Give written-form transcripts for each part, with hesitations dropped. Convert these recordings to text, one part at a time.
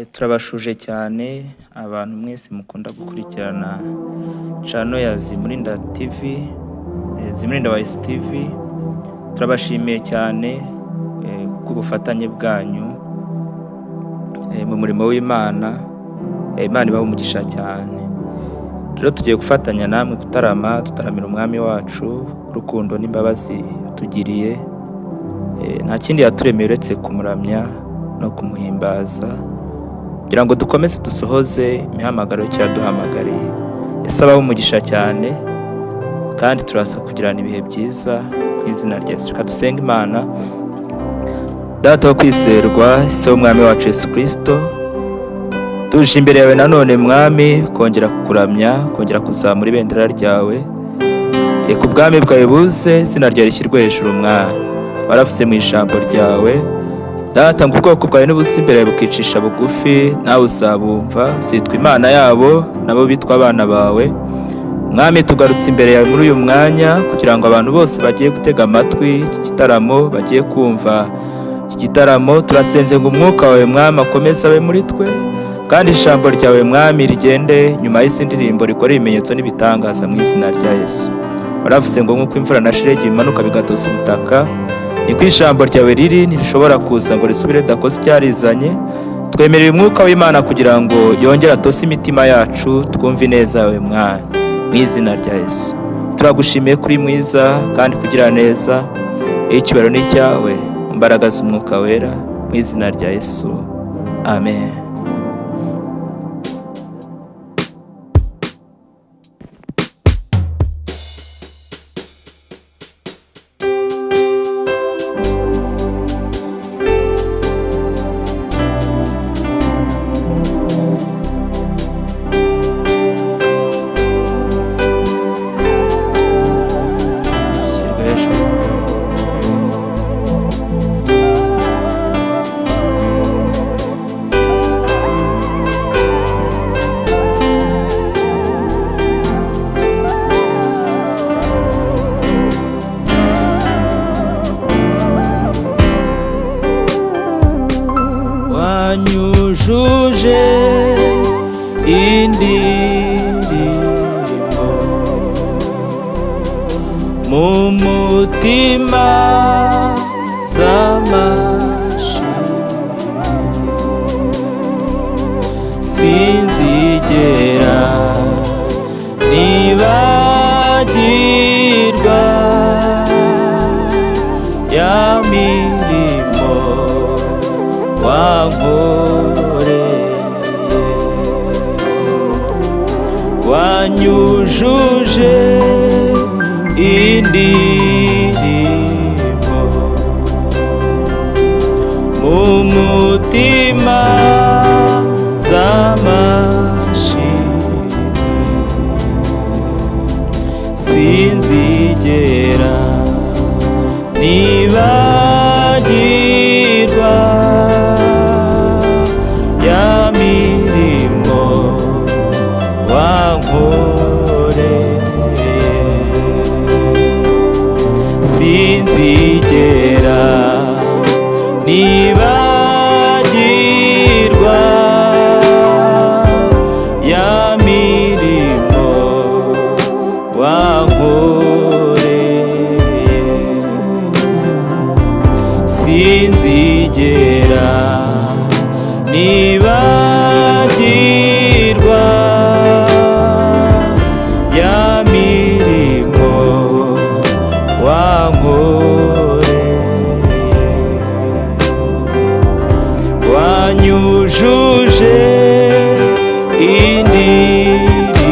Turabashuje cyane abantu mwese mukunda gukurikirana channel ya Zimurinda TV, Zimurinda Wise TV. Turabashimiye cyane kubw'ubufatanye bwanyu mu murimo w'Imana. Imana ibahe umugisha cyane. Rero tugiye gufatanya namwe gutarama, tutaramira umwami wacu, urukundo n'imbabazi yatugiriye. Nta kindi yaturemeye uretse kumuramya no kumuhimbaza, kugira ngo dukomeze dusohoze imihamagaro y'icyo yaduhamagariye. Yesu abahe umugisha cyane, kandi turaza kugirana ibihe byiza mu izina rya Yesu. Reka dusenge Imana. Data wo kwizerwa, Se w'umwami wacu Yesu Kristo, tuje imbere yawe nanone Mwami, kongera kukuramya, kongera kuzamura ibendera ryawe. Reka ubwami bwawe buze, izina ryawe rishyirwe hejuru. Mwami, waravuze mu ijambo ryawe, Data, ngo ubwoko bwawe nibuza imbere yawe bukicisha bugufi, nawe uzabumva, uzitwa Imana yabo, nabo bitwa abana bawe. Mwami, tugarutse imbere yawe muri uyu mwanya kugira ngo abantu bose bagiye gutega amatwi iki gitaramo, bagiye kumva iki gitaramo, turasenze ngo umwuka wawe Mwami akomeze abe muri twe, kandi ijambo ryawe Mwami rigende nyuma y'izi ndirimbo, rikore ibimenyetso n'ibitangaza mu izina rya Yesu. Waravuze ngo nk'uko imvura na shelegi bimanuka bigatosa ubutaka, niko ijambo ryawe riri, ntirishobora kuza ngo risubire ridakoze icyarizanye. Twemereye umwuka w'Imana kugira ngo yongere atose imitima yacu, twumve ineza yawe Mwami, mu izina rya Yesu. Turagushimiye kuri mwiza kandi kugira neza, icyubahiro ni icyawe, mu mbaraga z'umwuka wera, mu izina rya Yesu, amen. Shyirwa hejuru. Wanyujuje indirimbo mu mutima z'amashimwe, sinzigera nibagirwa ya mirimo wankoreye. Wanyujuje indirimbo mu mutima z'amashimwe, sinzigera nibagirwa ya mirimo wankoreye, sinzigera nibagirwa ya mirimo wankoreye, sinzigera nibagirwa ya mirimo wankoreye. Wanyujuje indirimbo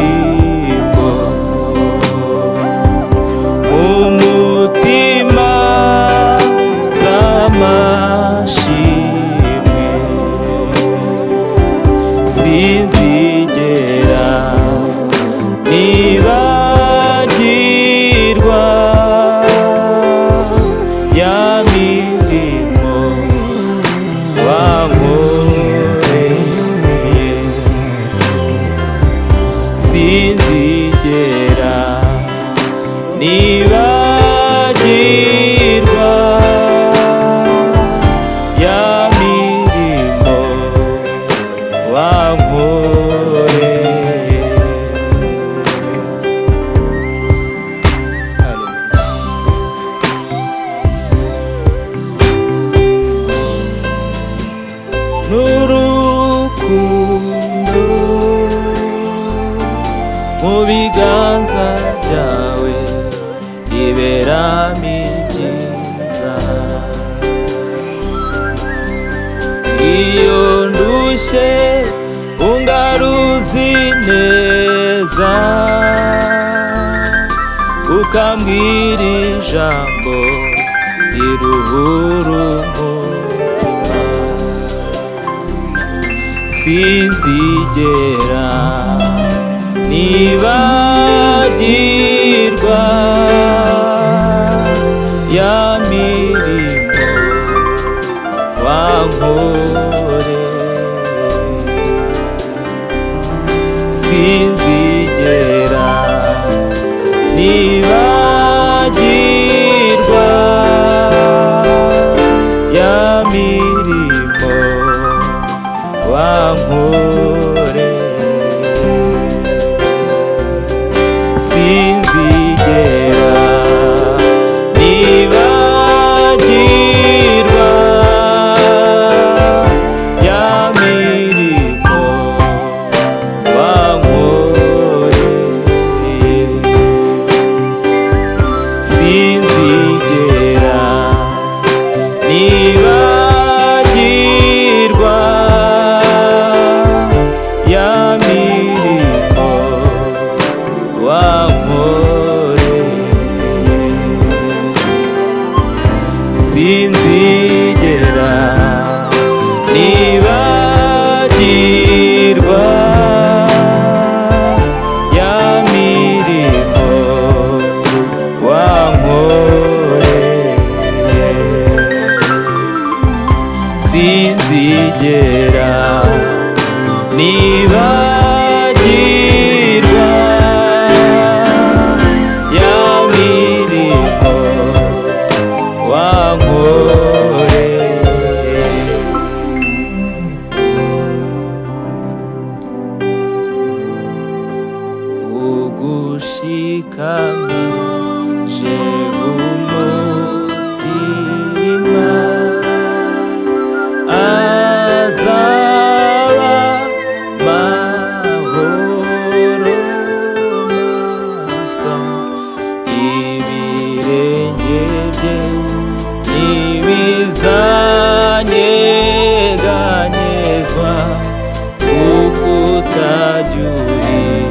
mu mutima z'amashimwe, sinzigera nibagirwa ya mirimo wankoreye, sinzigera nibagirwa ya N'urukundo mu biganza byawe iberamo ibyiza. Iyo ndushye ungaruzi neza, ukambwira ijambo riruhura umutima. Sinzigera nibagirwa ya mirimo wankoreye. Sinzigera nibagirwa ya mirimo wankoreye. Sinzigera nibagirwa ya mirimo wankoreye. Sinzigera nibagirwa ya mirimo wankoreye. Sinzigera nibagirwa ya mirimo wankoreye. Sinzigera nibagirwa ya mirimo wankoreye. Ugushikamije umutima azaba mahoro masa, ibirenge bye ntibizanyeganyezwa kuko utajya uhinduka.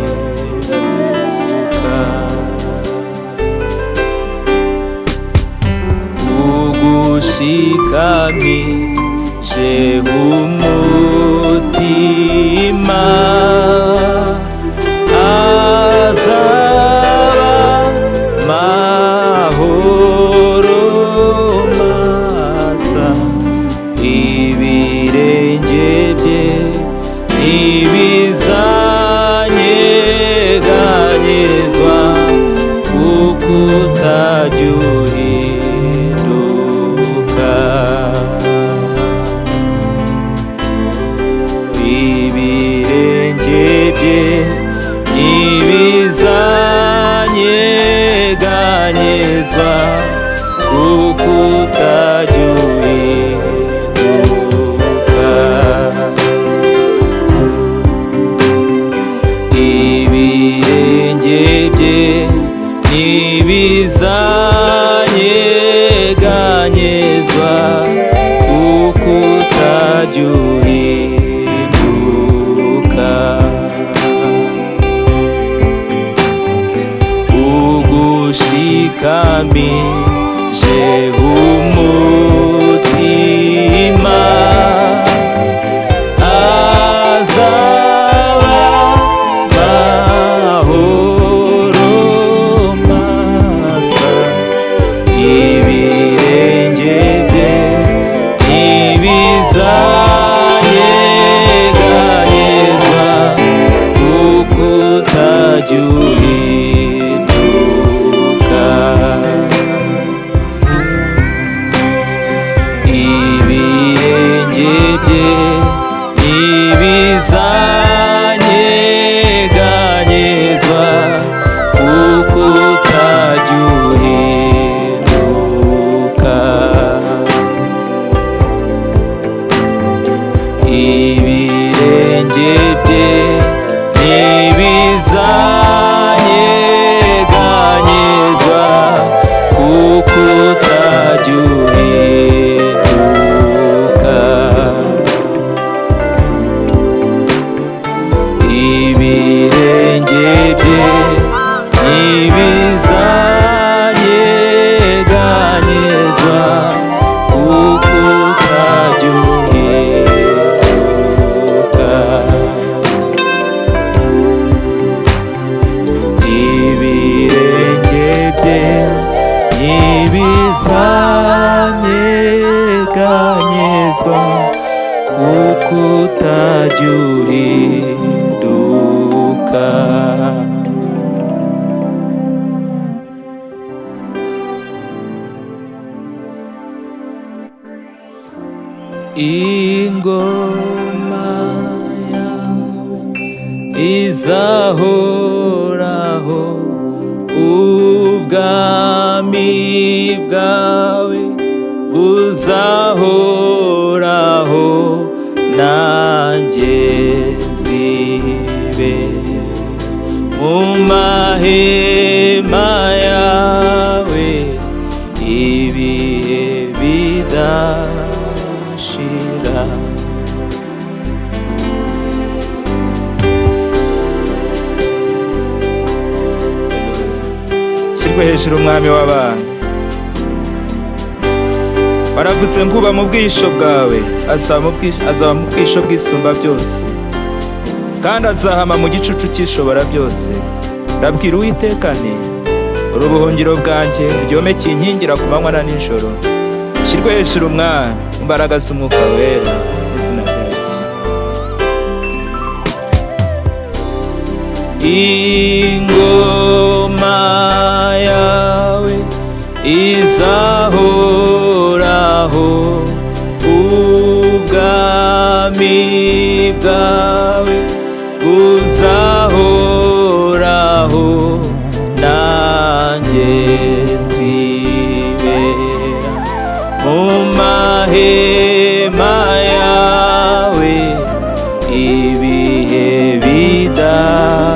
Ugushikamije umutima azaba mahoro masa, ibirenge bye ntibizanyeganyezwa kuko utajya uhinduka. Ibirenge bye ntibizanyeganyezwa, kuko utajya uhinduka. Ibirenge bye ntibizanyeganyezwa, kuko utajya uhinduka. Ibirenge bye ntibizanyeganyezwa, kuko utajya uhinduka. Ingoma yawe izahoraho, ubwami bwawe buzahoraho, nanjye nzibe mu mahema yawe ibihe bidashira. Shyirwe hejuru, umwami w'abana. Baravuze ngo uba mu bwisho bwawe azaba mu bwisho bw'Isumba byose, kandi azahama mu gicucu cy'Ishobora byose. Ndabwira Uwiteka nti: "Uri ubuhungiro bwanjye, ryomekeye inkingira ku manywa na nijoro." Shyirwe hejuru, umwami, imbaraga z'Umwuka Wera, mu izina rya Yesu. Ingoma yawe izahoraho, ubwami bwawe buzahoraho, nanjye nzibera mu mahema yawe ibihe bidashira.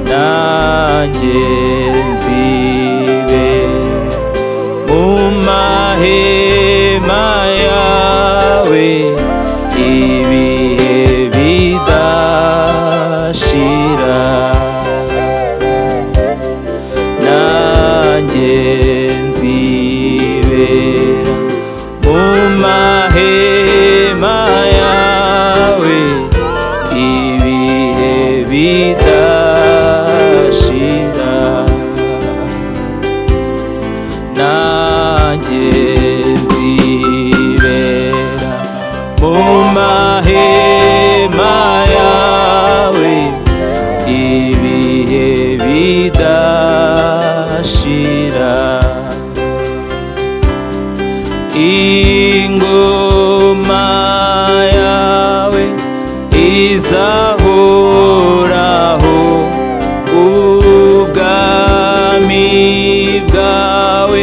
Nanjye nzibera mu mahema yawe ibihe bidashira. Nanjye nzibera mu mahema yawe ibihe bidashira. Nanjye nzibera mu mahema yawe ibihe bidashira. Ingoma yawe izahoraho, ubwami bwawe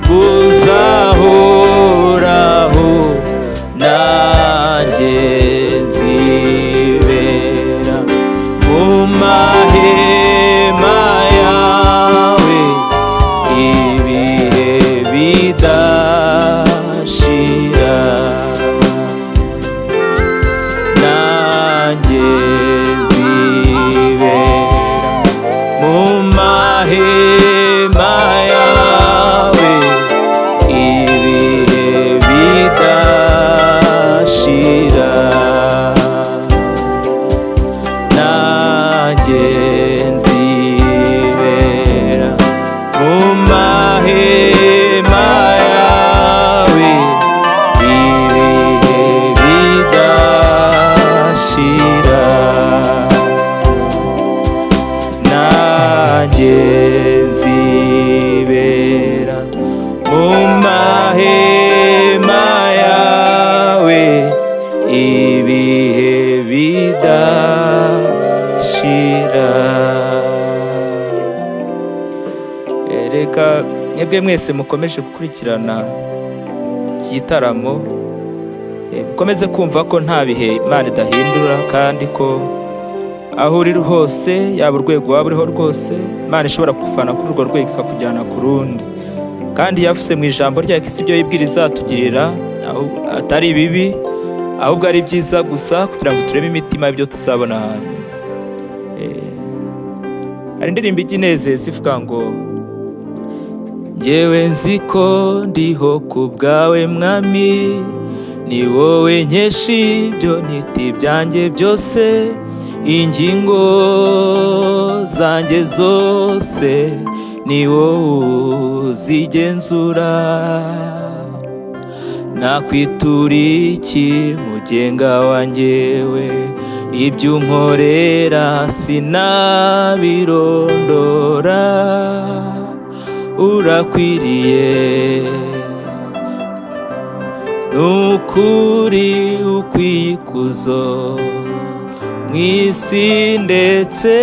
buzahoraho, nanjye nzibera mu mahema yawe ibihe bidashira. Nanjye nzibera mu mahema yawe ibihe bidashira. Nanjye nzibera mu mahema yawe ibihe bidashira. Nanjye nzibera mu mahema yawe ibihe bidashira. Reka Mwebwe mwese mukomeje gukurikirana iki gitaramo, mukomeze kumva ko nta bihe Imana idahindura, kandi ko aho uri hose, yaba urwego waba uriho rwose, Imana ishobora kukuvana kuri urwo rwego ikakujyana ku rundi. Kandi yavuze mu ijambo ryayo ko isi ibyo yibwira izatugirira atari bibi, ahubwo ari byiza gusa, kugira ngo turebe imitima y'ibyo tuzabona hanyuma. Hari indirimbo ijya inezeza ivuga ngo: njyewe nzi ko ndiho ku bwawe mwami, ni wowe nkesha ibyo nita ibyanjye byose, ingingo zanjye zose ni wowe uzigenzura. Nakwitura iki mugenga wanjye we, ibyo unkorera sinabirondora, urakwiriye nukuri, ukwiye ikuzo mu isi ndetse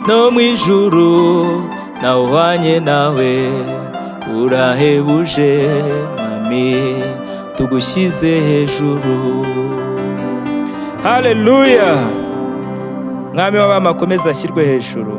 no mu ijuru, nawuhwanye nawe, urahebuje mwami, tugushyize hejuru. Haleluya! Mwami w'abami akomeze ashyirwe hejuru.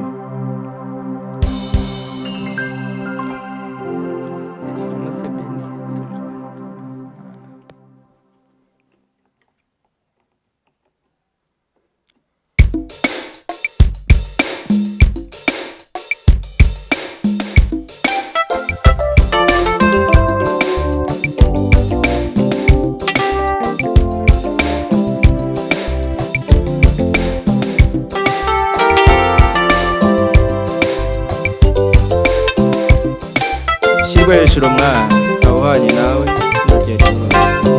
Shyirwe hejuru mwana, awuhanye nawe, izina ryawe ryubahwe.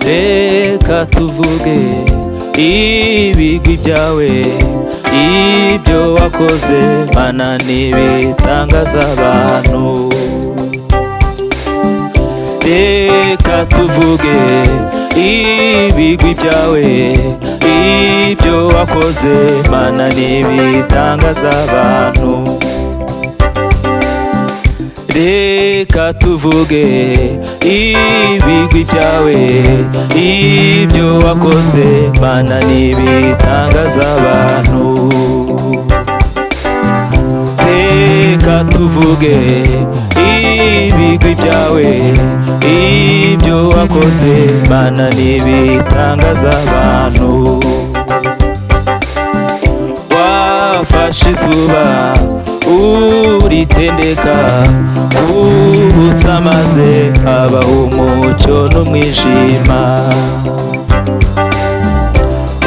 Reka tuvuge ibigwi byawe, ibyo wakoze Mana n'ibitangaza abantu. Reka tuvuge ibigwi byawe, ibyo wakoze Mana n'ibitangaza abantu. Reka tuvuge ibigwi byawe, ibyo wakoze Mana n'ibitangaza abantu. Reka tuvuge ibigwi byawe, ibyo wakoze Mana n'ibitangaza abantu. Wafashe izuba uritendeka ubusa, maze habaho umucyo n'umwijima.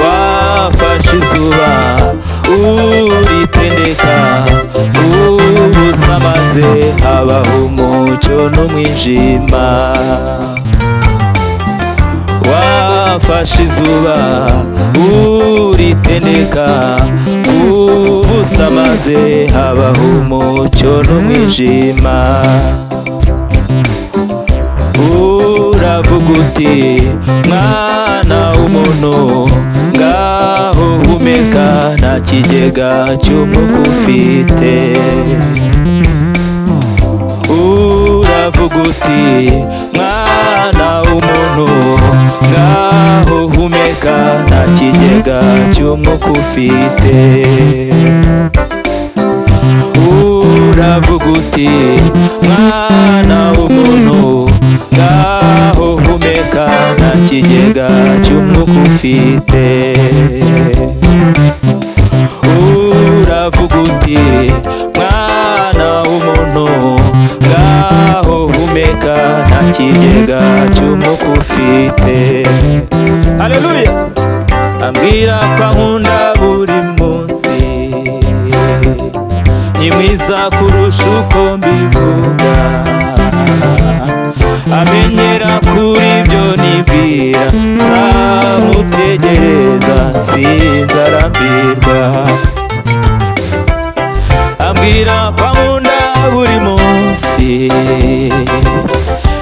Wafashe izuba uritendeka ubusa, maze habaho umucyo n'umwijima. Wafashe izuba uritendeka ubusa, maze habaho umucyo n'umwijima. Uravuga uti mwana w'umuntu, ngaho humeka, nta kigega cy'umwuka ufite. Uravuga uti mwana w'umuntu, ngaho humeka, nta kigega cy'umwuka ufite. Uravuga uti mwana w'umuntu, ngaho humeka, nta kigega cy'umwuka ufite. Uravuga uti mwana w'umuntu, ngaho humeka, nta kigega cy'umwuka ufite. Haleluya! Ambwira ko ankunda buri munsi, ni mwiza kurusha uko mbivuga, amenyera kuri ibyo nibwira, nzamutegereza sinzarambirwa. Ambwira ko ankunda buri munsi,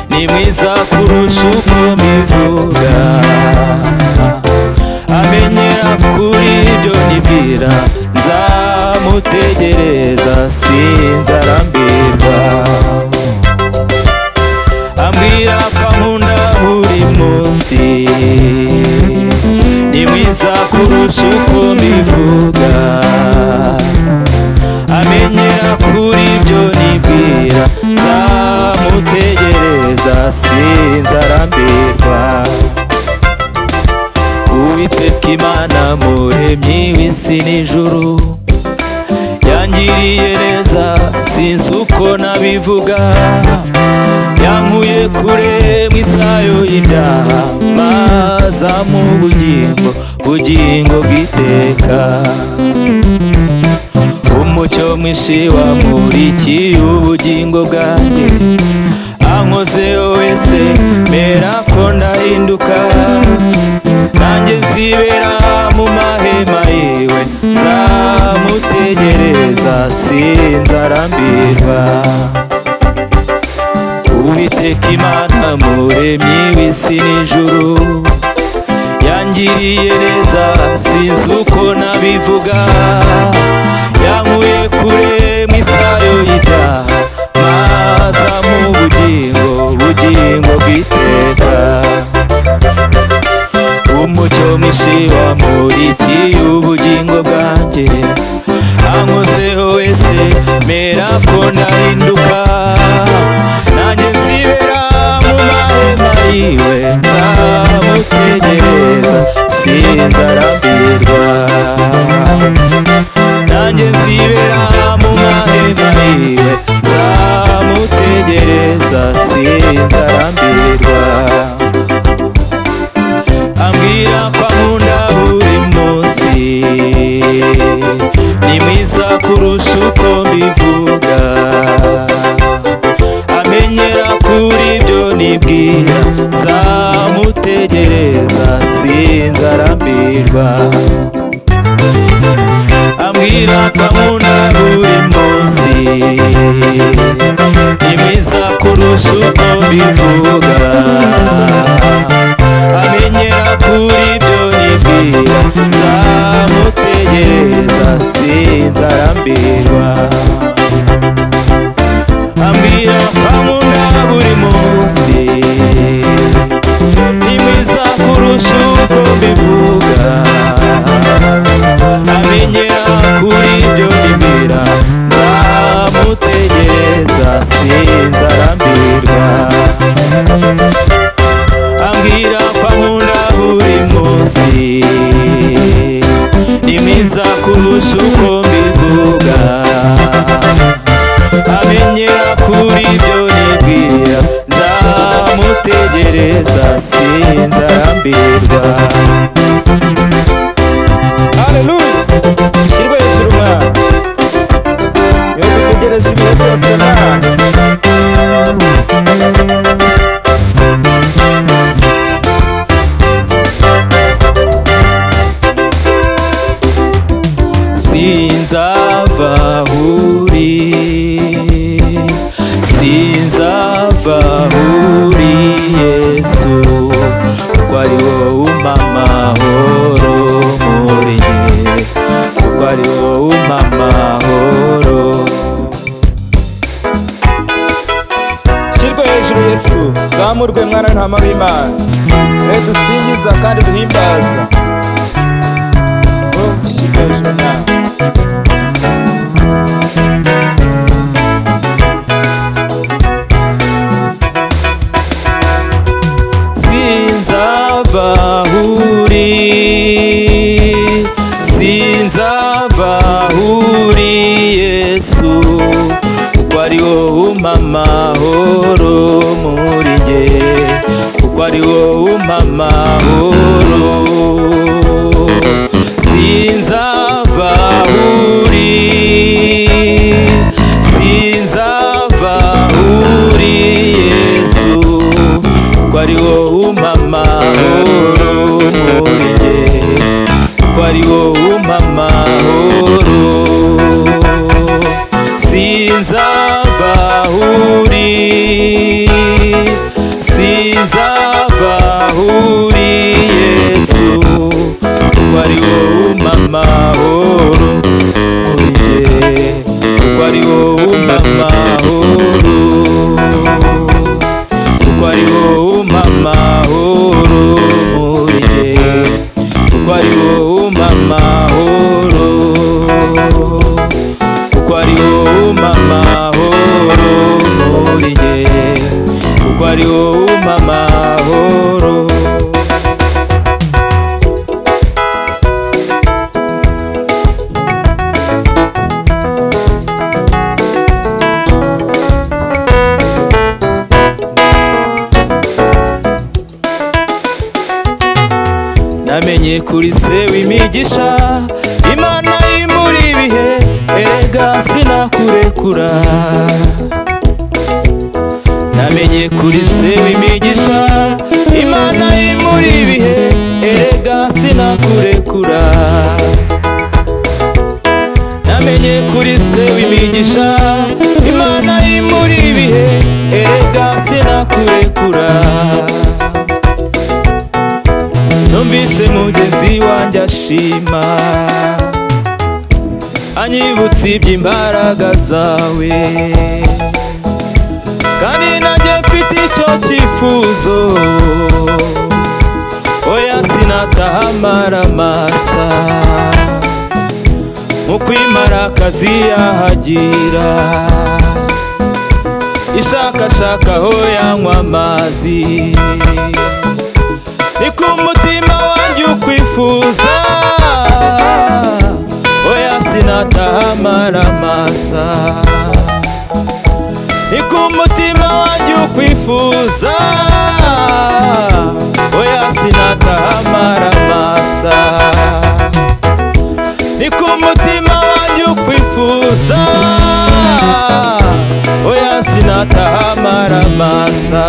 ni mwiza kurusha uko mbivuga, Nzamutegereza sinzarambirwa. Ambwira ko ankunda buri munsi, ni mwiza kurusha uko mbivuga. Amenyera kuri ibyo nibwira, nzamutegereza sinzarambirwa. Uwiteka Imana muremyi w'isi n'ijuru, yangiriye neza sinzi uko nabivuga. Yankuye kure mu isayo y'ibyaha, maza mu bugingo, bugingo bw'iteka. Umucyo mwinshi wamurikiye ubugingo bwanjye, ankozeho wese mera ko ndahinduka. Nanjye nzibera mu mahema yiwe, nzamutegereza sinzarambirwa. Uwiteka Imana muremyi w'isi n'ijuru, yangiriye neza sinzi uko nabivuga. Yankuye kure mu isayo y'ibyaha, maza mu bugingo, bugingo bw'iteka. Umucyo mwinshi wamurikiye ubugingo bwanjye, ankozeho wese mera ko ndahinduka. Nanjye nzibera mu mahema yiwe, nzamutegereza sinzarambirwa. Nanjye nzibera mu mahema yiwe, nzamutegereza sinzarambirwa. Ambwira ko ankunda buri munsi, ni mwiza kurusha uko mbivuga. Amenyera kuri ibyo nibwira, nzamutegereza sinzarambirwa. Ambwira ko ankunda buri munsi, ni mwiza kurusha uko mbivuga. Amenyera kuri ibyo nibwira, nzamutegereza sinzarambirwa. Ambwira ko ankunda buri munsi, ni mwiza kurusha uko mbivuga. Amenyera kuri ibyo nibwira, nzamutegereza sinzarambirwa. Ambwira ko ankunda buri munsi, ni mwiza kurusha uko mbivuga. Amenyera kuri ibyo nibwira, nzamutegereza sinzarambirwa. Haleluya! Shyirwa hejuru mwana, niwe dutegereza ibihe byose mwana. Sinzava aho uri, sinzava aho uri Yesu, kuko ari wowe umpa amahoro muri njye, kuko ari wowe umpa amahoro. Shyirwa hejuru Yesu, zamurwe mwana w'intama w'Imana, niwe dusingiza kandi duhimbaza. Oh, shyirwa hejuru mwana. Sinzava aho uri, sinzava aho uri Yesu, kuko ari wowe umpa amahoro muri njye, kuko ari wowe umpa amahoro. Sinzava aho uri, sinzava aho uri Yesu, kuko ari wowe umpa amahoro muri njye, kuko ari wowe umpa amahoro. Sinzava aho uri, sinzava aho uri Yesu, kuko ari wowe umpa amahoro muri njye, Namenye kuri se w'imigisha, Imana imuri ibihe, erega sinakurekura. Namenye kuri se w'imigisha, Imana imuri ibihe, erega sinakurekura. Namenye kuri se w'imigisha, Imana imuri ibihe, erega sinakurekura. Numvise mugenzi wanjye ashima, anyibutsa iby'imbaraga zawe, kandi nanjye mfite icyo cyifuzo, oya sinataha amaramasa, mu kwimara akazi yahagira, ishakashaka aho yanywa amazi, ni ku mutima wanjye ukwifuza, oya sinataha amaramasa, ni ku mutima wanjye ukwifuza, oya sinataha amaramasa, ni ku mutima wanjye ukwifuza, oya sinataha amaramasa,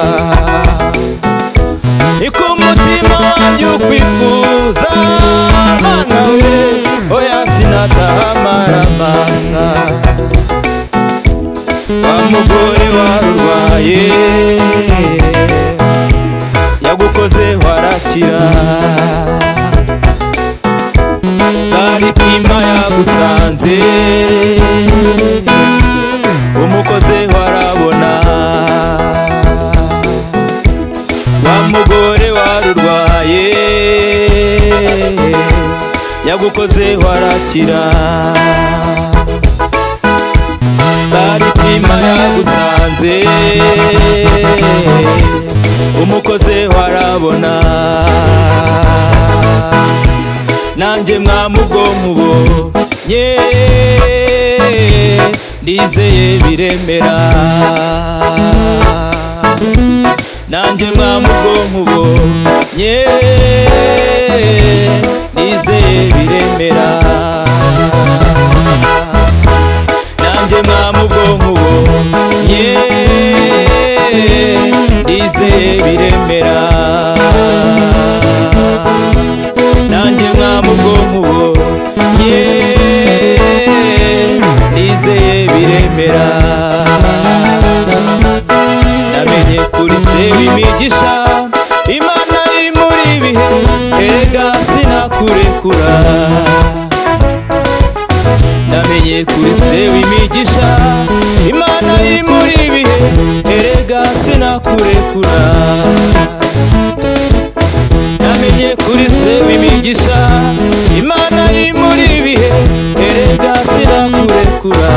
ni ku mutima wanjye ukwifuza, Mana we, oya sinataha amaramasa. Wa mugore warurwaye yagukoze warakira, Baritima yagusanze umukoze warabona. Wa mugore warurwaye yagukoze warakira, Baritima yagusanze umukoze warabona. Nanjye mwamubwo mubonye ndizeye biremera, nanjye mwamubwo mubonye ndizeye biremera, nanjye mwamubwo mubonye ndizeye biremera, nanjye mwamubwo mubonye ndizeye biremera. Namenye kuri se w'imigisha, Imana imuri ibihe, erega sinakurekura. Namenye kuri se w'imigisha, Imana imuri ibihe, erega sinakurekura. Namenye kuri se w'imigisha, Imana imuri ibihe, erega sinakurekura.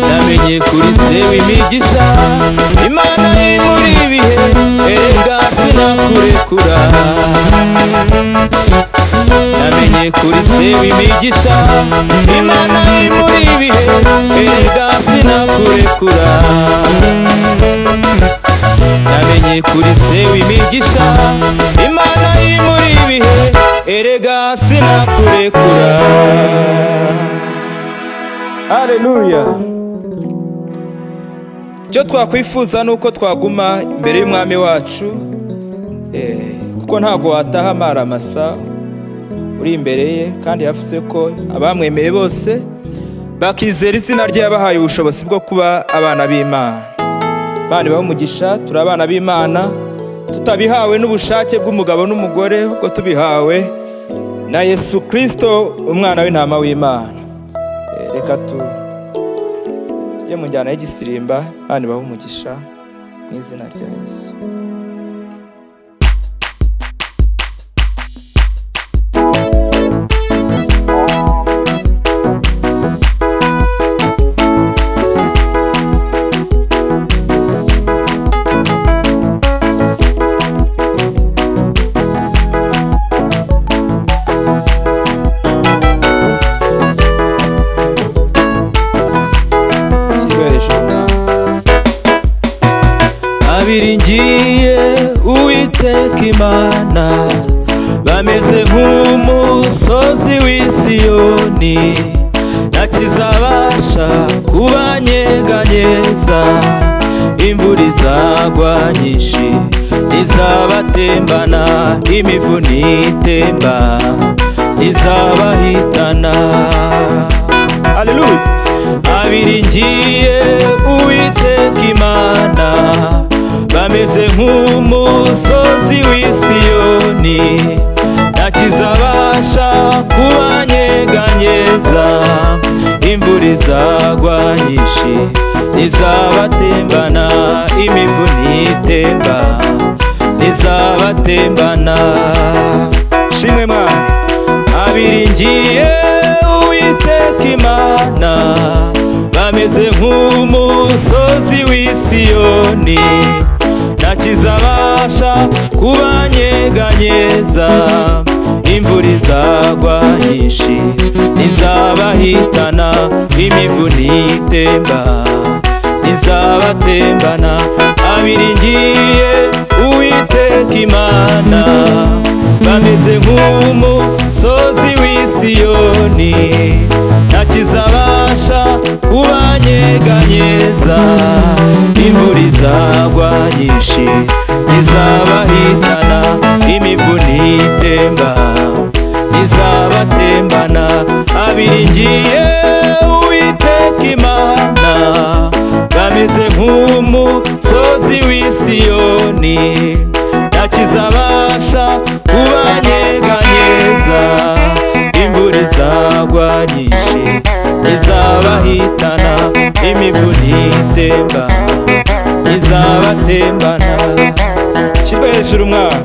Namenye kuri se w'imigisha, Imana imuri ibihe, erega sinakurekura. Namenye kuri se w'imigisha, Imana imuri ibihe, erega sinakurekura. Namenye kuri se w'imigisha, Imana imuri ibihe, erega sinakurekura. Haleluya. Icyo twakwifuza nuko twaguma imbere y'umwami wacu, kuko ntabwo wataha amaramasa uri imbere ye, kandi yavuze ko abamwemeye bose bakizera izina rye yabahaye ubushobozi bwo kuba abana b'Imana. Imana ibahe umugisha, turi abana b'Imana tutabihawe n'ubushake bw'umugabo n'umugore, ubwo tubihawe na Yesu Kristo umwana w'intama w'Imana. Reka tujye mu njyana y'igisirimba. Imana ibahe umugisha mu izina rya Yesu. Abiringiye Uwiteka Imana, bameze nk'umusozi w'i Siyoni, ntakizabasha kubanyeganyeza. Imvura izagwa nyinshi izabatembana, imivuni itemba izabahitana. Haleluya! Abiringiye Uwiteka Imana, bameze nk'umusozi w'i Siyoni, ntakizabasha kubanyeganyeza. Imvura izagwa nyinshi izabatembana, imivuni itemba izabatembana. Shimwe Mwami. Abiringiye Uwiteka Imana, bameze nk'umusozi w'i Siyoni, ntakizabasha kubanyeganyeza. Imvura izagwa nyinshi izabahitana, imivuni itemba izabatembana. Abiringiye Uwiteka Imana, bameze nk'umusozi w'i Siyoni, ntakizabasha kubanyeganyeza. Imvura izagwa nyinshi izabahitana, imivuni itemba izabatembana. Abiringiye Uwiteka Imana, bameze nk'umusozi w'i Siyoni, ntakizabasha kubanyeganyeza. Imvura izagwa nyinshi izabahitana, imivuni itemba izabatembana. Shyirwa hejuru Mwami.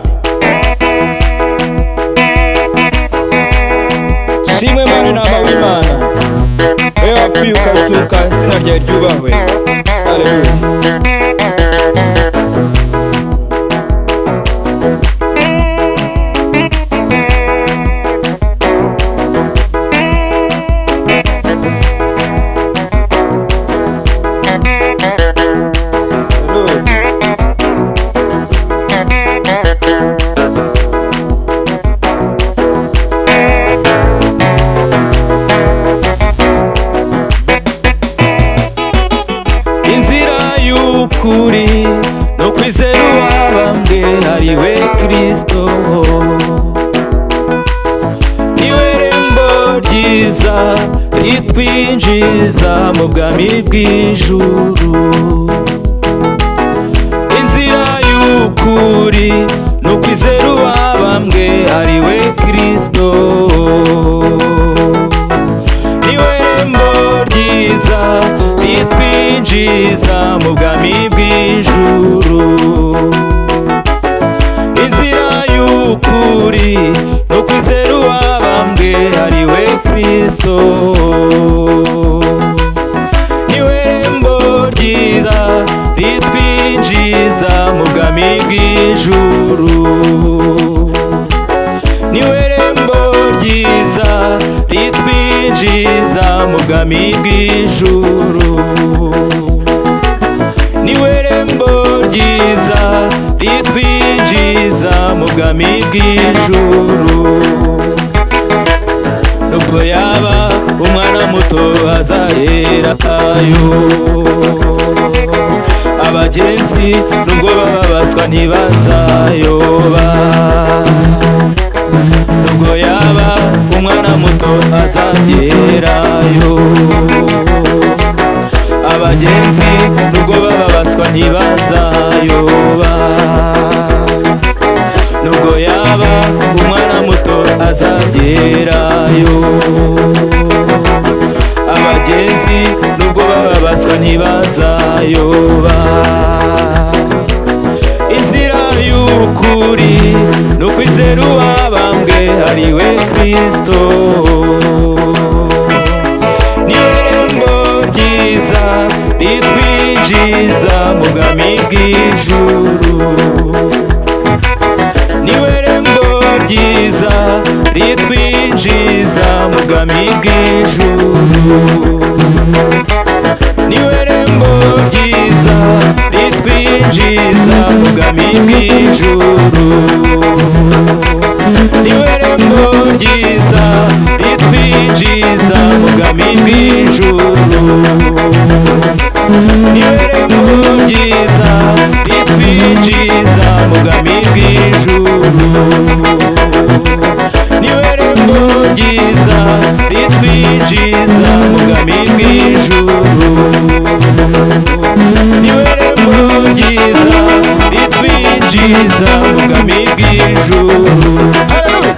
Shimwe Mana, intama w'Imana, wewe wapfuye ukazuka, izina ryawe ryubahwe. Haleluya. Haleluya. Inzira y'ukuri no kwizera uwabambwe ari we Kristo, niwe rembo ryiza ritwinjiza mu bwami bw'ijuru. Inzira y'ukuri no kwizera uwabambwe ari we Kristo, niwe rembo ryiza ritwinjiza mu bwami bw'ijuru. Inzira y'ukuri no kwizera uwabambwe ari we Kristo, niwe rembo ryiza ritwinjiza mu bwami bw'ijuru. Niwe rembo ryiza ritwinjiza mu bwami bw'ijuru. Niwe rembo ryiza ritwinjiza mu bwami bw'ijuru. Nubwo yaba umwana muto azaherayo, abagenzi nubwo bababazwa ntibazayoba. Nubwo yaba umwana muto azagerayo, abagenzi nubwo bababazwa ntibazayoba. Nubwo yaba umwana muto azagerayo, abagenzi nubwo bababazwa ntibazayoba. Inzira y'ukuri ni ukwizera uwabambwe ari we Kristo, niwe rembo ryiza ritwinjiza mu bwami bw'ijuru. Niwe rembo ryiza ritwinjiza mu bwami bw'ijuru. Niwe rembo ryiza. Ritwinjiza mu bwami bw'ijuru. Niwe rembo ryiza ritwinjiza mu bwami bw'ijuru. Niwe rembo ryiza ritwinjiza mu bwami bw'ijuru. Niwe rembo ryiza ritwinjiza mu bwami bw'ijuru. Niwe rembo ryiza ritwinjiza mu bwami bw'ijuru. Hallelujah.